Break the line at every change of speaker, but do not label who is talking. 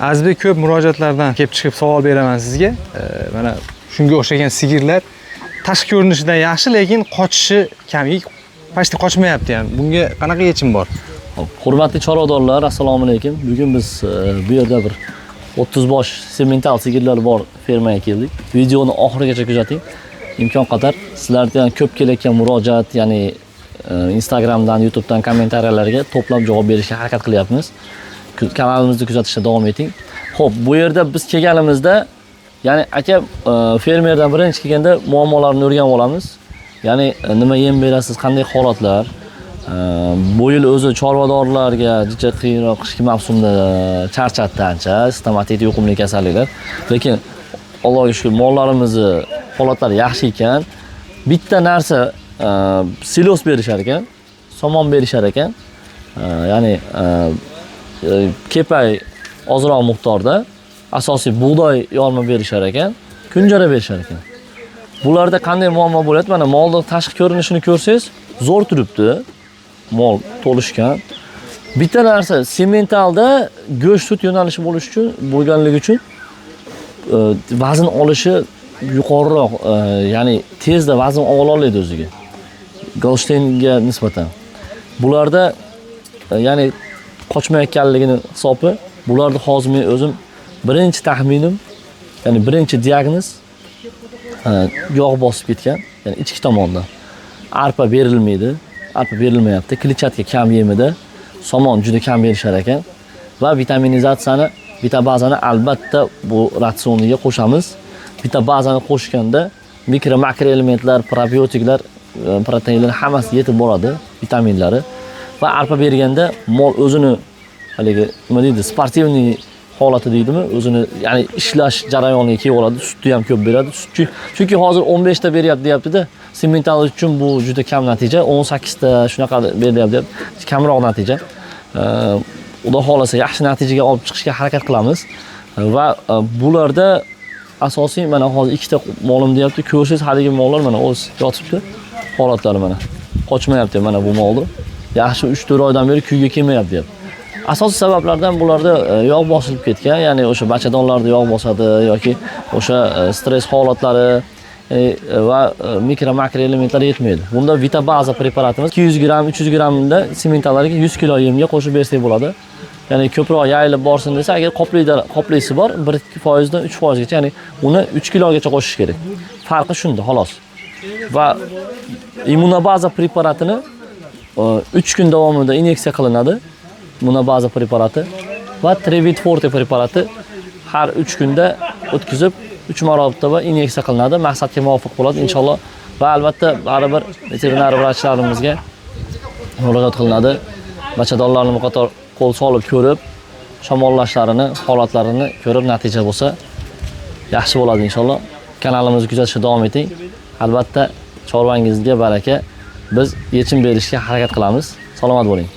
Azizbek, ko'p murojaatlardan kelib chiqib savol beraman sizga. Mana shunga o'xshagan sigirlar tashqi ko'rinishidan yaxshi, lekin qochishi kam, почти qochmayapti ham. Bunga qanaqa yechim bor?
Hop, hurmatli chorvadorlar, assalomu alaykum. Bugun biz bu yerda bir 30 bosh semental sigirlar bor fermaga keldik. Videoni oxirigacha kuzating. Imkon qadar sizlardan ko'p kelayotgan murojaat, ya'ni Instagramdan, YouTubedan kommentariyalarga to'plab javob berishga harakat qilyapmiz. Kanalimizni kuzatishda davom eting. Xo'p, bu yerda biz kelganimizda, ya'ni aka fermerdan birinchi kelganda muammolarni o'rganib olamiz. Ya'ni nima yem berasiz, qanday holatlar? Bu yil o'zi chorvadorlarga juda qiyinroq, qishki mavsumda charchatdi ancha, stomatit, yuqumli kasalliklar. Lekin Allohga shukr, mollarimizni holatlari yaxshi ekan. Bitta narsa, silos berishar ekan, somon berishar ekan. Ya'ni kepay ozroq miqdorda, asosiy bug'doy yorma berishar ekan, kunjara berishar ekan. Bularda qanday muammo bo'lyapti? Mana molni tashqi ko'rinishini ko'rsangiz, zo'r turibdi. Mol to'lishgan. Bitta narsa, sementalda go'sht sut yo'nalishi bo'lishi uchun, bo'lganligi uchun vazn olishi yuqoriroq, ya'ni tezda vazn ola oladi o'ziga. Golshteynga nisbatan. Bularda ya'ni qochmayotganligini hisobi, bularda hozir men o'zim birinchi taxminim, ya'ni birinchi diagnoz yog' bosib ketgan, ya'ni ichki tomondan. Arpa berilmaydi, arpa berilmayapti, kletchatka kam yemida, somon juda kam berishar ekan va vitaminizatsiyani, vitabazani albatta bu ratsioniga qo'shamiz. Vitabazani qo'shganda mikro makro elementlar, probiotiklar, proteinlar hammasi yetib boradi, vitaminlari. Va arpa berganda mol o'zini haligi nima deydi, спортивный holati deydimi, o'zini, ya'ni ishlash jarayoniga kelib oladi, sutni ham ko'p beradi. Sut, chunki hozir 15 ta beryapti deyapti-da, semental uchun bu juda kam natija, 18 ta shunaqa beryapti deyapti, kamroq natija. Xudo xohlasa, yaxshi natijaga olib chiqishga harakat qilamiz. Va bularda asosiy mana hozir ikkita molim deyapti, ko'rsangiz haligi mollar mana o'zi yotibdi, holatlari mana qochmayapti mana bu molni. Yaxshi 3-4 oydan beri kuyga kelmayapti deyapti. Asosiy sabablardan bularda yog' bosilib ketgan, ya'ni o'sha bachadonlarda yog' bosadi yoki o'sha stress holatlari va mikro makro elementlar yetmaydi. Bunda Vitabaza preparatimiz 200 gramm, 300 grammda sementallarga 100 kilo yemga qo'shib bersak bo'ladi. Ya'ni ko'proq yayilib borsin desa, agar qoplida qoplisi bor, 1% dan 3% gacha, ya'ni uni 3 kilogacha qo'shish kerak. Farqi shunda, xolos. Va immunobaza preparatini 3 kun davomida inyeksiya qilinadi. Immunobaza preparati va Trevit Forte preparati har 3 kunda o'tkazib 3 marotaba inyeksiya qilinadi. Maqsadga muvofiq bo'ladi inshaalloh. Va albatta baribir veterinar vrachlarimizga murojaat qilinadi. Bachadonlarni bir qator qo'l solib ko'rib, shamollashlarini, holatlarini ko'rib natija bo'lsa yaxshi bo'ladi inshaalloh. Kanalimizni kuzatishda davom eting. Albatta chorvangizga baraka. Biz yechim berishga harakat qilamiz. Salomat bo'ling.